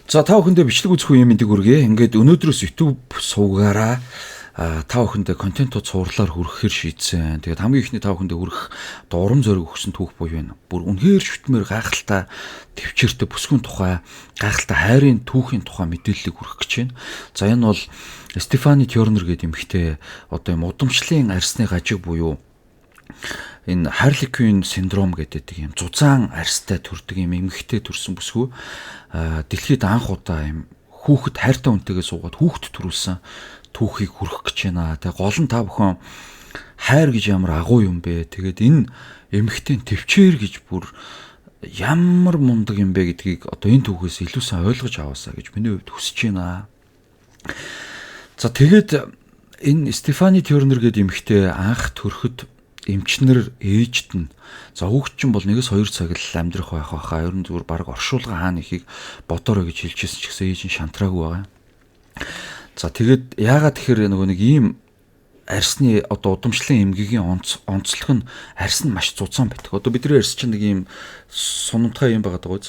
За, та бүхэндээ бичлэг үзэх үеийн мэндийг хүргэе. Ингээд өнөөдрөөс YouTube сувгаараа та бүхэндээ контентууд цувралаар хүргэхээр шийдсэн. Тэгээд хамгийн ихний та бүхэндээ хүргэх одоо урам зориг өгсөн түүх буюу энэ бүр үнэхээр шүтмээр гайхалтай төвчээртэй бүсгүйн тухай, гайхалтай хайрын түүхийн тухай мэдээллийг хүргэх гэж байна. За, энэ бол Стефани Тернер гэдэг эмэгтэй одоо юм удамшлын арьсны гажиг буюу энэ Harley Quinn синдром гэдэг юм зузаан арьстай төрдөг юм эмэгтэй төрсэн бүсгүй дэлхийд анх удаа юм хүүхэд хайртай хүнтэйгээ суугаад хүүхэд төрүүлсэн түүхийг хүргэх гэж байна. Тэгээ гол нь та бүхэн хайр гэж ямар агуу юм бэ? Тэгээд энэ эмэгтэй төвчээр гэж бүр ямар мундаг юм бэ гэдгийг одоо энэ түүхээс илүү сайн ойлгож аваасаа гэж миний хувьд хүсэж байна. За, тэгээд энэ Стефани Тернер гэдэг эмэгтэй анх төрөхөд эмчнэр ээжд нь за хүүхд чинь бол 1-2 цаг л амьдрах байх байхаа. Ер нь зүгээр баг оршуулга хаана ихийг бодоорой гэж хэлжсэн ч гэсэн ээж нь шантраагүй байгаа. За, тэгээд яагаад тэгэхээр нөгөө нэг ийм арьсны одоо удамшлын эмгэгийн онцлог нь арьс нь маш зузаан байдаг. Одоо бидний арьс чинь нэг ийм сунамтгай юм байгаа даа.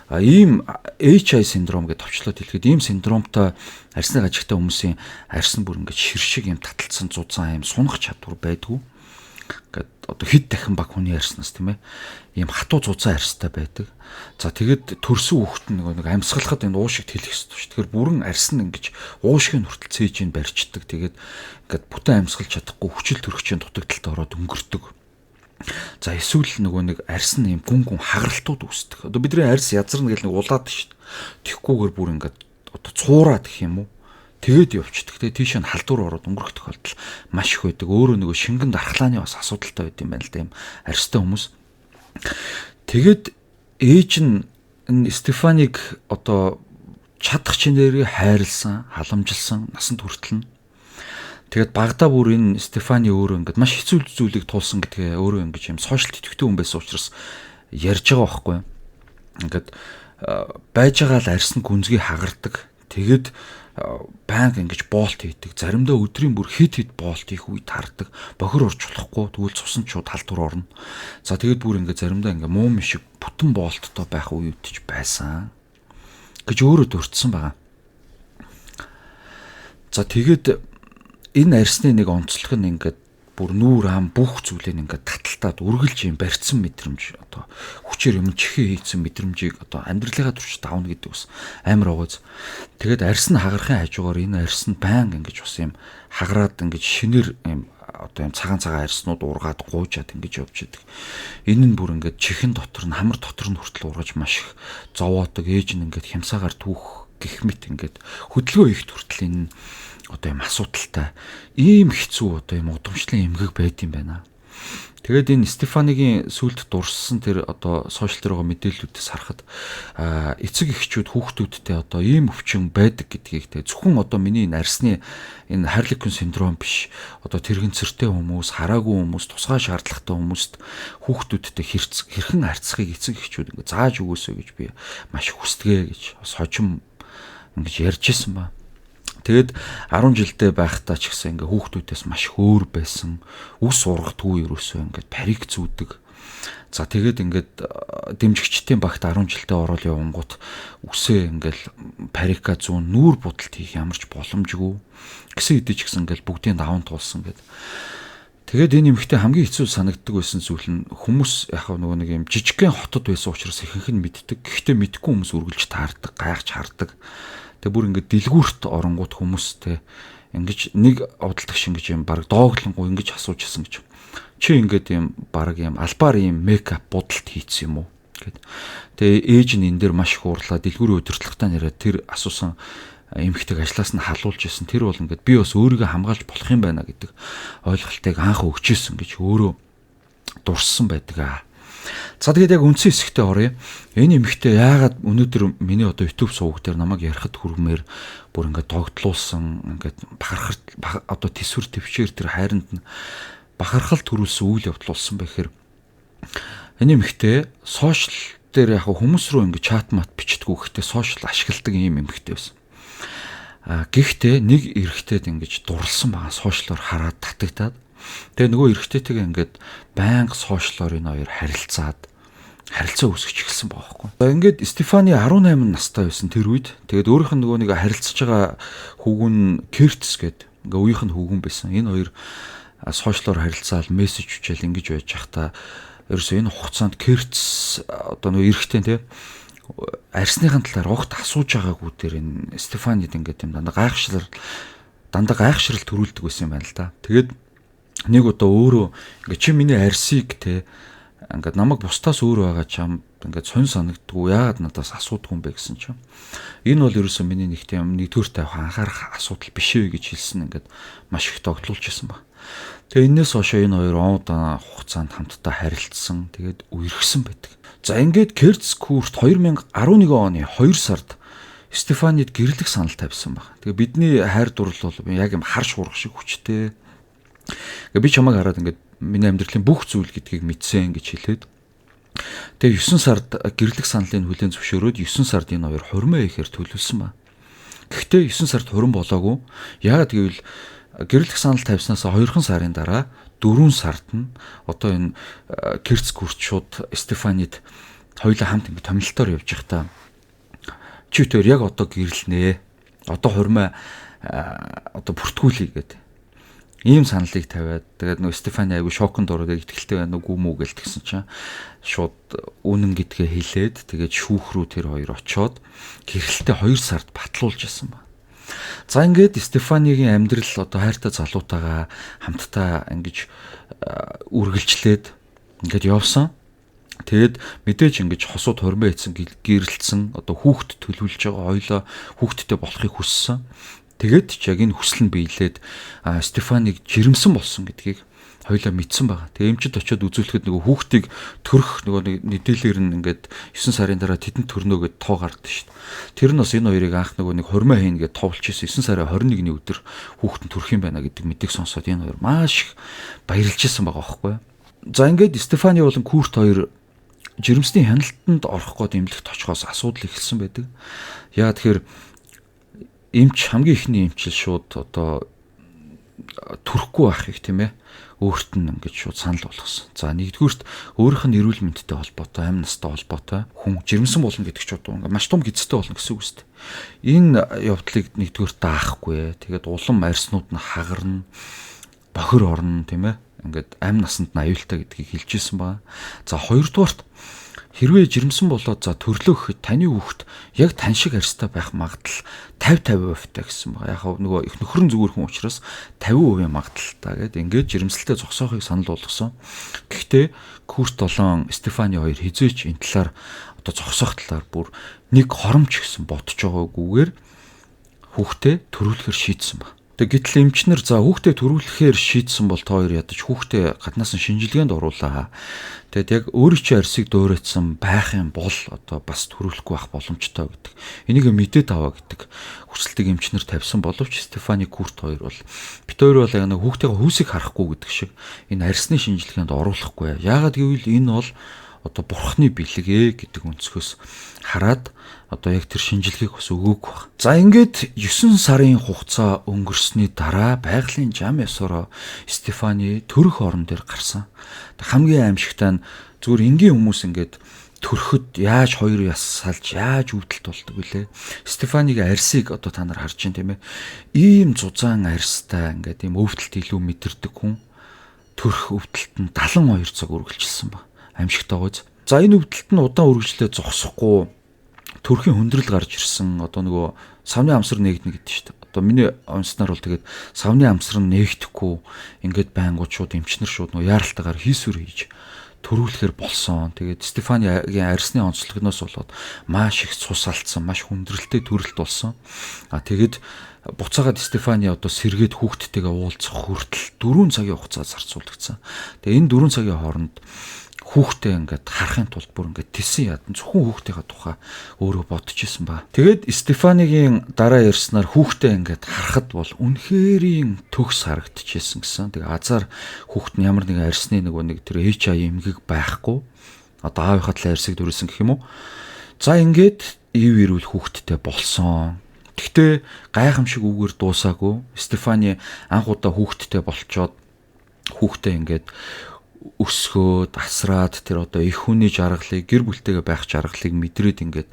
А ийм HI синдром гэж товчлоод хэлэхэд ийм синдромтой арьсны гажигтай хүмүүсийн арьс нь бүр ингэж шир шиг юм таталцсан зузаан юм сунах чадвар байдгүй. Ингээд одоо хэд дахин баг хүний арьснаас, тийм ээ, ийм хатуу зузаан арьстай байдаг. За, тэгээд төрсөн хүүхэд нь нөгөө нэг амьсгалахад энэ уушигт хэлэх ёстой ш. Тэгэхээр бүрэн арьс нь ингэж уушгийн хүртэл цээжийг барьчдаг. Тэгээд ингээд бүтэн амьсгалж чадахгүй хүчил төрөгчийн дутагдалд ороод өнгөрдөг. За, эсвэл нөгөө нэг арьс нь ийм гүн гүн хагаралтууд үүсдэг. Одоо бидний арьс язарна гэл нэг улаад шít. Тэгхгүйгээр бүр ингээд одоо цуураад гэх юм уу? Тэгээд явчихдаг. Тэгээ тийш нь халдвар ороод өнгөрөх тохиолдол маш их байдаг. Өөрөө нөгөө шингэн дархлааны бас асуудалтай байд юм байна л да юм арьстай хүмүүс. Тэгээд ээж нь энэ Стефаник одоо чадах чинээрээ хайрлсан, халамжилсан, насанд хүртэл нь. Тэгээд багадаа бүр энэ Стефани өөрөө ингээд маш хэцүү зүйлийг туулсан гэдгээ өөрөө ингэж юм сошиал идэвхтэй хүн байсан учраас ярьж байгаа байхгүй. Ингээд байж байгаа л арьс нь гүнзгий хагардаг. Тэгээд байнга ингэж боолт хийдэг. Заримдаа өдрийн бүр хит хит боолт хийх үе таардаг. Бохир орж болохгүй. Тэгвэл цусан ч шууд халдвар орно. За, тэгээд бүр ингэ заримдаа ингээ муу шиг бүтэн боолттой байх үе үтж байсан гэж өөрөө дурдсан байгаа. За, тэгээд энэ арьсны нэг онцлог нь ингээд бүр нүүр ам бүх зүйлийг ингээд таталтаад үргэлж юм барьцсан мэдрэмж, одоо хүчээр юм чихээ хийцэн мэдрэмжийг одоо амьдралынхаа туршид авна гэдэг бас амар угаас. Тэгээд арьс нь хагарахын хажуугаар энэ арьс нь байнга ингэж бас юм хагараад ингэж шинээр юм одоо юм цагаан цагаан арьснууд ургаад гуйжаад ингэж явж идэг. Энэ нь бүр ингээд чихэн дотор нь, хамар дотор нь хүртэл ургаж маш их зовоодог. Ээж нь ингээд хямсаагаар түүх гих мэт ингээд хөдөлгөөн хийх хүртэл энэ одоо юм асуудалтай, ийм хэцүү одоо юм удамшлын эмгэг байд юм байна. Тэгээд энэ Стефанигийн сүлд дурссан тэр одоо сошиал дээр байгаа мэдээллүүдээс харахад эцэг эхчүүд хүүхдүүдтэй одоо ийм өвчин байдаг гэдгийг те, зөвхөн одоо миний энэ арьсны энэ Harley Quinn синдром биш, одоо тэрэгцэртэй хүмүүс, хараагүй хүмүүс, тусгай шаардлагатай хүмүүст хүүхдүүдтэй хэрхэн харьцахыг эцэг эхчүүд ингэ зааж өгөөсэй гэж би маш хүсдэгэ гэж бас хожим ингэж ярьж исэн ба. Тэгээд 10 жилдээ байхдаа ч гэсэн ингээ хүүхдүүдээс маш хөөр байсан. Үс ургадгүй, ерөөсөө ингээд парик зүүдэг. За, тэгээд ингээд дэмжигчдийн багт 10 жилдээ ороод явангууд үсээ ингээл парика зүүн, нүүр будалт хийх ямар ч боломжгүй. Гэсэн хэдий ч гэсэн ингээл бүгдийн даван туулсан гэд. Тэгээд энэ эмэгтэй хамгийн хэцүү санагддаг байсан зүйл нь хүмүүс яг нөгөө нэг юм жижигхэн хотод байсан учраас ихэнх нь мэддэг. Гэхдээ мэдгүй хүмүүс үргэлж таардаг, гайхаж хардаг. Тэгээ бүр ингээд дэлгүүрт оронгууд хүмүүстэй ингэж нэг удалдагч ингэж юм баг дооглонгуу ингэж асууж исэн гэж. Чи ингээд юм баг юм албаар юм мейкап будалт хийцсэн юм уу гэд. Тэгээ ээж нь энэ дээр маш их уурлаа, дэлгүүрийн удирдлагатай нэрээ тэр асуусан эмэгтэйг ажлаас нь халуулж исэн. Тэр бол ингээд би бас өөрийгөө хамгаалж болох юм байна гэдэг ойлголтыг анх өгч исэн гэж өөрөө дурссан байдаг аа. За, тэгээд яг үндсэн хэсэгтээ оръё. Энэ эмэгтэй яагаад өнөөдөр миний одоо YouTube сувг дээр намайг ярихад хүрмээр бүр ингээд догтлуулсан, ингээд бахархал одоо төсвөр төвчээр тэр хайранд нь бахархал төрүүлсэн үйл явдал болсон бэ гэхээр энэ эмэгтэй сошиал дээр яг хүмүүс рүү ингээд чат мат бичдэггүй, гэхдээ сошиал ашигладаг ийм эмэгтэй байсан. А гэхдээ нэг эрэгтэйд ингэж дурлсан байгаа, сошиалор хараад татагтаад. Тэгээ нөгөө эрэгтэйтэйгээ ингээд байнга сошиалор энэ хоёр харилцаад харилцаа үүсгэж эхэлсэн байгаа байхгүй. За ингээд Стефани 18 настай байсан тэр үед. Тэгээд өөрийнх нь нөгөө нэг харилцаж байгаа хүүгүн Кертс гэдэг ингээ үеийнх нь хүүгүн байсан. Энэ хоёр сошиалор харилцаал мессеж хүчээл ингэж байж байхдаа ерөөсөө энэ хугацаанд Кертс одоо нөгөө эрэгтэй тий арьсныхын талаар огт асууж байгаагүй дээр энэ Стефанид ингээд юм дандаа гайхшрал төрүүлдэг байсан юм байна л да. Тэгээд нэг удаа өөрөө ингээд чи миний арьсыг те ингээд намайг бусдаас өөр байгаа чам ингээд сонь санагддгүй яагаад надаас асуудгүй юм бэ гэсэн чинь энэ бол ерөөсөө миний нэг тийм нэгдүгээр тавих анхаарах асуудал биш ээ гэж хэлсэн ингээд маш их тогтлуулж ирсэн ба. Тэгээ энээс хойш энэ хоёр онод хугацаанд хамтдаа харилцсан тэгээд үерхсэн байдаг. За ингээд Кертс Курт 2011 оны 2 сард Стефанид гэрлэх санал тавьсан баг. Тэгээ бидний хайр дурлал бол яг юм хар шуурга шиг хүчтэй. Ингээ би чамайг хараад ингээд миний амьдралын бүх зүйл гэдгийг мэдсэн гэж хэлээд тэгээ 9 сард гэрлэх саналыг хүлээн зөвшөөрөөд 9 сард энэ хоёр хурмаа ихээр төлөвлөсөн ба. Гэхдээ 9 сард хурим болоогүй. Яагаад гэвэл гэрлэх санал тавьснаас 2 сарын дараа 4 сард нь одоо энэ Кертс Курт шууд Стефанид хоёулаа хамт ингэ томилтоор явж байхдаа чи тэр яг одоо гэрлэнэ. Одоо хурмаа одоо бүртгүүлье гэдэг ийм саналыг тавиад тэгээд нөгөө Стефани айгу шоконд ороод итгэлтэй байна уу гүм үү гэл тэгсэн чинь шууд үнэн гэдгээ хэлээд тэгээд шүүх рүү тэр хоёр очоод гэрэлтэй 2 сард батлуулж исэн ба. За ингээд Стефанигийн амьдрал одоо хайртай залуутайгаа хамтдаа ингэж үргэлжлээд ингээд явсан. Тэгээд мэдээж ингэж хосууд хормоо хийсэн гэрэлтсэн одоо хүүхд төлөвлөж байгаа хоёлоо хүүхдтэй болохыг хүссэн. Тэгээд ч яг энэ хүсэл нь биелээд Стефаниг жирэмсэн болсон гэдгийг хоёлаа мэдсэн байгаа. Тэгээ эмчид очиод үзүүлэхэд нөгөө хүүхдийг төрөх нөгөө нэг мэдээлэлээр нь ингээд 9 сарын дараа тэдэнд төрнө гэд тоо гардаг шүү дээ. Тэр нь бас энэ хоёрыг анх нөгөө нэг хормоо хийнэ гэд товлж ирсэн 9 сарын 21-ний өдөр хүүхэд нь төрөх юм байна гэдэг мэдээг сонсоод энэ хоёр маш их баярлж исэн байгаа байхгүй. За ингээд Стефани болон Курт хоёр жирэмсний хяналтанд орох гээд эмнэлэгт очихоос асуудал эхэлсэн байдаг. Яа тэгэхээр эмч хамгийн ихний эмчил шууд одоо төрөхгүй байхыг тийм ээ өөрт нь ингэж шууд санал болгосон. За нэгдүгüрт өөрийнх нь эрүүл мэндтэй холбоотой, амь настай холбоотой хүн жирэмсэн болно гэдэг ч одоо ингээ маш том гизтэй болно гэсэн үг шүү дээ. Энэ явдлыг нэгдүгüрт даахгүй. Тэгээд улам арьснууд нь хагарна, бохир орно тийм ээ. Ингээд амь насанд нь аюултай гэдгийг хэлж ирсэн байна. За хоёрдугаарт хэрвээ жирэмсэн болоод за төрлөө гэхэд таны хүүхэд яг тань шиг арьстай байх магадлал 50-50% гэсэн байгаа. Яг нөгөө их нөхрөн зүгээр хүн учраас 50% магадлалтай гэд ингээд жирэмслэлтэй зогсоохыг санал болгосон. Гэхдээ Курт болон Стефани хоёр хизээч энэ талаар одоо зогсоох талаар бүр нэг хоромч гэсэн бодож байгаагүйгээр хүүхдээ төрүүлэхээр шийдсэн ба. Тэг гэтэл эмчнэр за хүүхдээ төрүүлэхээр шийдсэн бол та хоёр ядаж хүүхдээ гаднаас нь шинжилгээнд оруулаа. Тэгэд яг өөрийн чинь арьсыг дуурайцсан байх юм бол одоо бас төрүүлэхгүй байх боломжтой гэдэг. Энийг мэдээд аваа гэдэг хүсэлтийг эмчнэр тавьсан боловч Стефани Курт хоёр бол бит хоёр бол яг нэг хүүхдийн хүүсийг харахгүй гэдэг шиг энэ арьсны шинжилгээнд оруулахгүй. Яагаад гэвэл энэ бол одоо бурхны бэлэг ээ гэдэг өнцгөөс хараад одоо яг тэр шинжилгээг бас өгөөгүй баг. За ингээд 9 сарын хугацаа өнгөрсний дараа байгалийн жам ёсороо Стефани төрөх орон дээр гарсан. Хамгийн аимшигтай нь зүгээр энгийн хүмүүс ингээд төрөхөд яаж хоёр яс салж яаж өвдөлт болдог вүлээ. Стефанигийн арьсыг одоо та нар харж байна тийм ээ. Ийм зузаан арьстай ингээд ийм өвдөлт илүү мэдэрдэг хүн төрөх өвдөлт нь 72 цаг үргэлжилсэн ба. Аимшигтай гоц. За энэ өвдөлт нь удаан үргэлжлээ зогсохгүй төрхийн хүндрэл гарч ирсэн. Одоо нөгөө савны амсар нээгдэнэ гэдэг шүү дээ. Одоо миний унснаар бол тэгээд савны амсар нь нээгдэхгүй ингээд байнгут шууд эмчнэр шууд нөгөө яаралтайгаар хийсвэр хийж төрүүлэхээр болсон. Тэгээд Стефанигийн арьсны онцлогноос болоод маш их цус алдсан, маш хүндрэлтэй төрөлт болсон. А тэгээд буцаагаад Стефани одоо сэргээд хүүхдтэйгээ уулзах хүртэл 4 цагийн хугацаа зарцуулагдсан. Тэгээд энэ 4 цагийн хооронд хүүхдээ ингээд харахын тулд бүр ингээд тэсэн ядан зөвхөн хүүхдийнхаа тухай өөрөө бодож исэн ба. Тэгээд Стефанигийн дараа ярьснаар хүүхдээ ингээд харахад бол үнэхэрийн төгс харагдчихсэн гэсэн. Тэгээ азар хүүхд нь ямар нэгэн арьсны нөгөө нэг тэр HIV эмгэг байхгүй. Одоо аавынхаа талаар арьсыг дүрсэн гэх юм уу. За ингээд ив ирүүл хүүхдтэй болсон. Гэхдээ гайхамшиг үгээр дуусаагүй. Стефани анх удаа хүүхдтэй болчоод хүүхдээ ингээд өсгөөд асраад тэр одоо их хүний жаргалыг, гэр бүлтэйгээ байх жаргалыг мэдрээд ингээд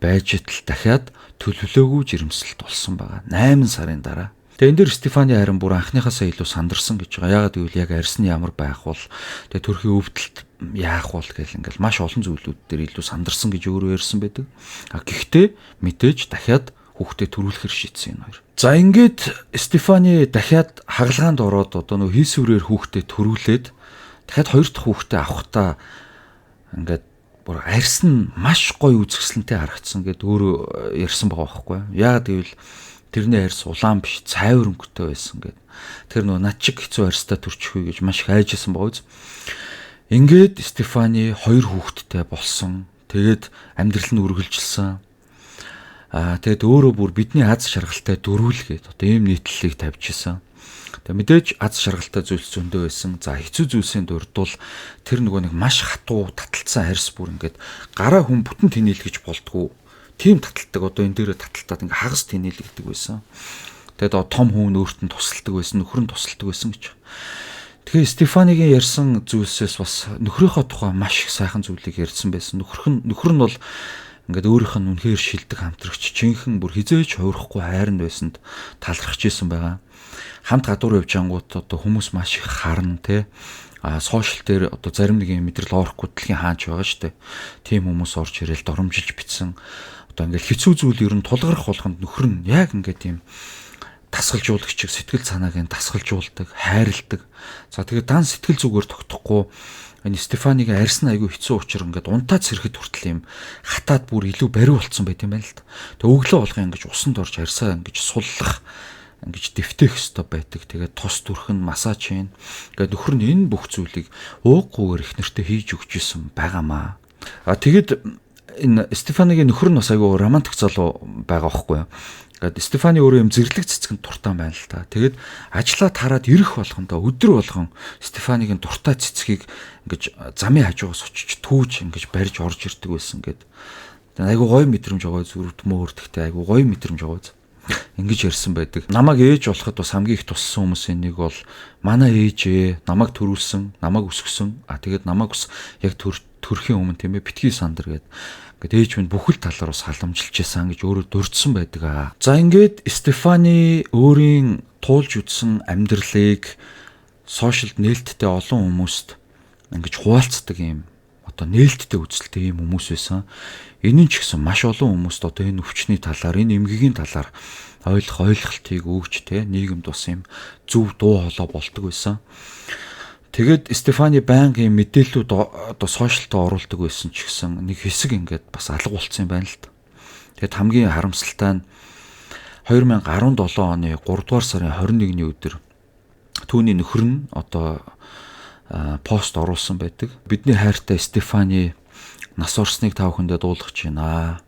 байж итл дахиад төлөвлөөгүй жирэмслэлт болсон байгаа. 8 сарын дараа. Тэгээ энэ дэр Стефани харин бүр анхныхаасаа илүү сандарсан гэж байгаа. Яагаад гэвэл яг арьс нь ямар байх бол, тэгээ төрхийн өвдөлт яах бол гэл ингээл маш олон зүйлүүд дээр илүү сандарсан гэж өөрөө ярьсан байдаг. А гэхдээ мэдээж дахиад хүүхдээ төрүүлэхэр шийдсэн энэ хоёр. За ингээд Стефани дахиад хагалгаанд ороод одоо нөө хийсвэрээр хүүхдээ төрүүлээд дахиад хоёр дахь хүүхдээ авахдаа ингээд бүр арьс нь маш гоё үзэсгэлэнтэй харагдсан гэд өөрөө ярьсан байгаа байхгүй. Яагаад гэвэл тэрний арьс улаан биш, цайвар өнгөтэй байсан гэд. Тэр нөгөө над чиг хэцүү арьстай төрчих үү гэж маш их айжсэн байгаа үз. Ингээд Стефани хоёр хүүхэдтэй болсон. Тэгээд амьдрал нь үргэлжилсэн. Тэгээд өөрөө бүр бидний аз жаргалтай дөрүүлгээд одоо ийм нийтлэлийг тавьчихсан. Тэгээд мэдээж аз жаргалтай зүйлс зөндөө байсан. За хэцүү зүйлсийн дурдвал тэр нөгөө нэг маш хатуу таталцсан арьс бүр ингээд гараа хүн бүтэн тэнийл гэж болдгоо. Тийм таталдаг, одоо энэ дээрээ таталтаад ингээ хагас тэнийл гэдэг байсан. Тэгээд том хүн өөрт нь тусалдаг байсан, нөхөр нь тусалдаг байсан гэж. Тэгэхээр Стефанигийн ярьсан зүйлсээс бас нөхрийнхөө тухай маш их сайхан зүйлийг ярьсан байсан. Нөхөр нь бол ингээд өөрийнх нь үнэхээр шилдэг хамтрагч, жинхэнэ бүр хизээж хувирахгүй хайранд байсанд талархаж исэн байгаа. Хамт гадуур явж ангууд одоо хүмүүс маш их харна те. А сошиал дээр одоо зарим нэг юм мэдрэл орохгүй дэлхийн хаанч байгаа штэ. Тийм хүмүүс орж ирэл доромжилж битсэн. Одоо ингээд хэцүү зүйл ер нь тулгарх болгонд нөхөр нь яг ингээд тийм дасгалжуулагч сэтгэл санааг нь дасгалжуулдаг, хайрладаг. За тэгээд дан сэтгэл зүгээр тогтохгүй энэ Стефанигийн арьс нь айгүй хэцүү учир ингээд унтаа цэрхэд хүртэл юм хатаад бүр илүү бариу болцсон байт юм байна л да. Тэгээд өглөө болгон ингэж усанд орж арьсаа ингэж суллах, ингэж дэвтэх ёстой байдаг. Тэгээд тус түрхэн массаж хийн. Ингээд нөхөр нь энэ бүх зүйлийг ууггүйгээр их нэртэй хийж өгч исэн байгаамаа. А тэгээд энэ Стефанигийн нөхөр нь бас айгүй романтик залуу байгаа байхгүй юу? Ингээд Стефани өөрөө юм зэрлэг цэцгэнд дуртай байна л та. Тэгээд ажлаа тараад ирэх болгондоо өдөр болгон Стефанигийн дуртай цэцгийг ингэж замын хажуугаас очиж түүж ингэж барьж орж ирдэг байсан гэд. Айгүй гоё мэдрэмж байгаа зүрхтмөөр тэгтээ айгүй гоё мэдрэмж байгаа. Ингэж ярьсан байдаг. Намайг ээж болоход бас хамгийн их туссан хүмүүсийн нэг бол манай ээжээ, намайг төрүүлсэн, намайг өсгсөн. А тэгээд намайг бас яг төрхийн өмнө тийм ээ битгий сандар гэд. Ингээд ээж минь бүхэл талаар бас халамжилж исэн гэж өөрөө дурдсан байдаг аа. За ингээд Стефани өөрийн туулж үтсэн амьдралыг сошиалд нээлттэй олон хүмүүст ингэж хуваалцдаг юм одоо нээлттэй үзэлтэй юм хүмүүс байсан. Энэ нь ч гэсэн маш олон хүмүүст одоо энэ өвчний талаар, энэ эмгэгийн талаар ойлголтыг өгч те нийгэмд бас юм зөв дуу хоолой болдог байсан. Тэгээд Стефани байнгын мэдээллүүд одоо сошиалтаа оруулдаг байсан ч гэсэн нэг хэсэг ингээд бас алга болцсон юм байна л та. Тэгээд хамгийн харамсалтай нь 2017 оны 3 дугаар сарын 21-ний өдөр түүний нөхөр нь одоо пост оруулсан байдаг. Бидний хайртай Стефани нас орсныг та бүхэндээ дуулгах байна.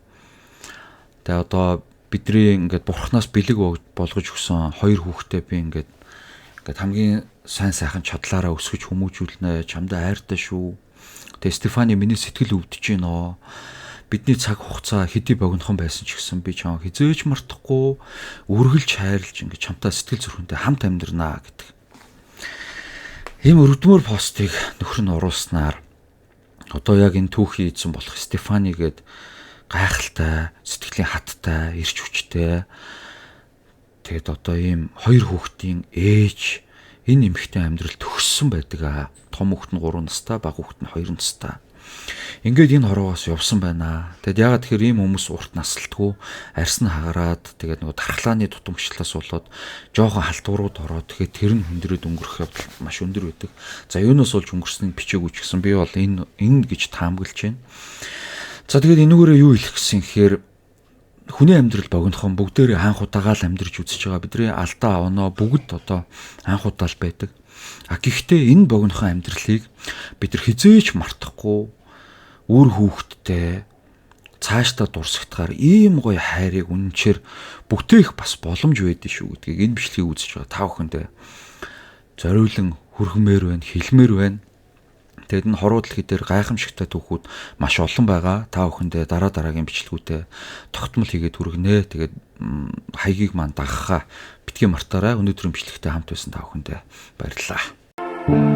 Тэгээ одоо бидний ингээд бурхнаас бэлэг болгож өгсөн хоёр хүүхдээ би ингээд хамгийн сайн сайхан чадлаараа өсгөж хүмүүжүүлнэ. Чамдаа хайртай шүү. Тэгээ Стефани миний сэтгэл өвдөж байна. Бидний цаг хугацаа хэдий богинохон байсан ч гэсэн би чамаа хизээж мартахгүй үргэлж хайрлж ингээд чамтай сэтгэл зүрхэнтэй хамт амьдрнаа гэдэг. Ийм өрөвдмөр постыг нөхөр нь оруулснаар одоо яг энэ түүхийн эзэн болох Стефани гээд гайхалтай, сэтгэлийн хаттай, ирч хүчтэй. Тэгээд одоо ийм хоёр хүүхдийн ээж энэ эмэгтэй амьдрал төгссөн байдаг аа. Том хүүхэд нь 3 настай, бага хүүхэд нь 2 настай. Ингээд энэ хороогоос явсан байна. Тэгэд ягаад тэгэхээр ийм хүмүүс урт наслтгүй, арьс нь хагараад тэгээд нөгөө дархлааны тутамгчлаас болоод жоохон халтурууд ороод тэгээд тэр нь хүндрээд өнгөрөх явдал маш өндөр байдаг. За юунаас болж өнгөрснийг бичээгүй ч гэсэн би бол энэ гэж таамаглаж байна. За тэгээд энүүгээрээ юу хэлэх гэсэн гэхээр хүний амьдрал богинохон бүгдээрээ анх удаага л амьдарч үзэж байгаа. Бидний алдаа оноо бүгд одоо анх удаа л байдаг. А гэхдээ энэ богинохон амьдралыг бид нар хизээж мартахгүй үр хүүхэдтэй цаашдаа дурсагтахаар ийм гоё хайрыг үнэнчээр бүтээх бас боломж байдэн шүү гэдгийг энэ бичлэгийг үзэж байгаа та бүхэндээ зориулан хүргэмээр байна, хэлмээр байна. Тэгээд энэ хоруу дэлхий дээр гайхамшигтай түүхүүд маш олон байгаа. Та бүхэндээ дараа дараагийн бичлэгүүдээ тогтмол хийгээд хүргэнэ. Тэгээд хаягийг маань дагахаа битгий мартаарай. Өнөөдрийн бичлэгтэй хамт байсан та бүхэндээ баярлалаа.